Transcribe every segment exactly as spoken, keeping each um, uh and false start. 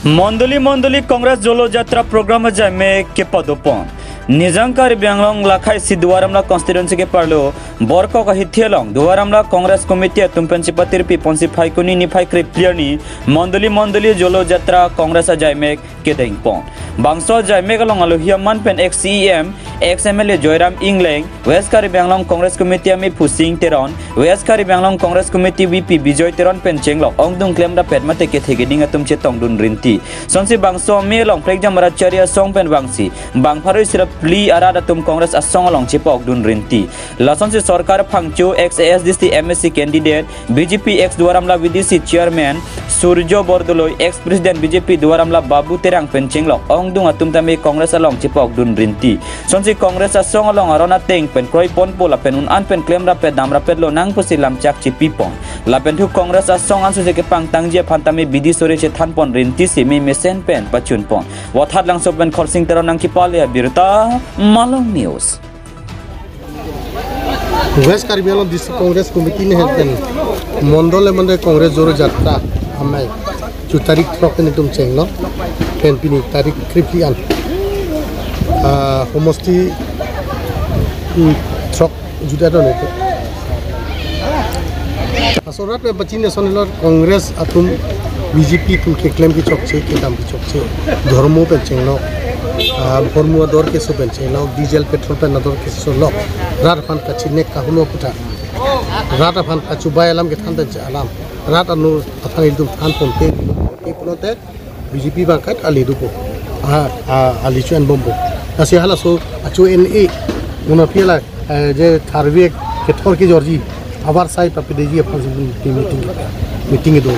Mondoli Mondoli Congress Jolo Jatra program ajai mek kepadopon. Nijang Karbi Anglong lakhai si Duar Amla constituency keparlo Borkok ahithi along Duar Amla Congress Committee atum pen chipatirpi ponsi Phaikuni niphai kreplir ni Mondoli Mondoli Jolo Jatra Congress ajai mek kedengpon. Bangso ajai mek along alohi aman pen ex C E M, ex M L A Joyram Engleng, West Karbi Anglong Congress Committee amephu Sing Teron, West Karbi Anglong Congress Committee V P Bijoy Teron pen chenglok ongdung klemrapet mate kethe keding atum chetongdun rinti. Sonsi bangso ame along prekjam rat chari asong pen vangsi bang pharo isi ra phli arat atum Congress asong along chepokdun rinti. Lasonsi sorkar phangcho ex A S D C M A C candidate, B J P ex Duar Amla V D C chairman Surjo Bordoloi, ex president B J P Duar Amla Babu Terang pen chenglok ongdung atum tame Congress along chepokdun rinti. Sonsi Congress asong along aron ateng pen kroiponpo lapen un-an pen klemrapet damrapetlo nang pusi lamchak chipipon. Lapen thu Congress asong ansu je kepangtangji aphan tame bidi sore chethanpon rinti si me mesen pen pachunpon. Vothatlangso pen Khorsing Teron nangkepale abirta, Malong News. West Karbi Anglong District Congress Committee ne helpen Mondol le Mondol Congress Jolo Jatra amei chu tarik throk pen itum chenglo, pen pini tarik krepli an. Ah, homosti, hmm, throk juda don itu. Asorat pen pachini ason lo Congress atum B J P atum keklem kechokche, kedam kechokche. Dhormo pen chenglo, ah, dhormo ador keso pen chenglo, diesel petrol pen ador keso lo. Rat aphan kachinek kahulo puta. Rat aphan kachubai alam kethan pen che alam. Rat anu aphan itum thanponte, ponte pulote B J P bangkhat ali dopo. Ah, ah, ali chu-en bompo. Lasi halaso achu-en-e. Mona pia la, eh, je tharve kethor kejorji. Abar sai papedeji aphan si meeting, meeting do.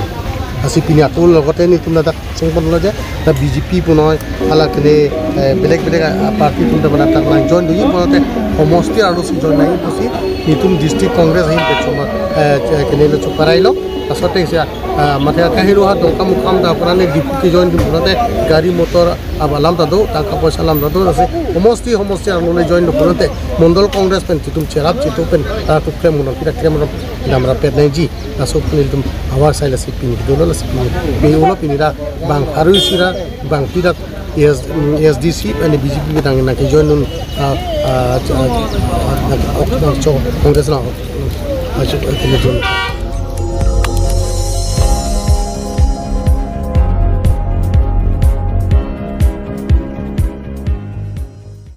Lasi pini akul logote netum ladak chengponlo je, ta B J P punoi, hala kene, eh, belek belek, ah, party atum ta mana tak nang join doji pulote homosti arlo si join nangji pusi netum District Congress ahin pechoma, eh, che-, kene lo choparailo. Laso ateng si, ah, mate kahirui ha Dongkamukam ta aphrang ne Diphu kejoin dun pulote gari motor aba alam ta do, tangka poisa alam ta do, lasi homosti, homosti arlo le join do pulote Mondol Congress pen chitum cherap chitu pen, ah, tu klem uno kita klem uno damrapet nangji. Laso pun itum abar sai lasi pini dolo lasi pini. Pini ulo pini ra bang pharo isi ra bang pida A S, mm, A S D C and B J P bidang nangkejoin dun, ah, ah, ah, ah, ah, ah, cho Congress na, ah, cho, ah, kini dun.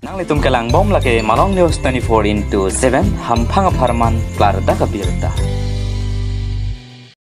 Nanglitum kelangbom lake Malong News twenty-four into seven, hamphang apharman klardak abirta.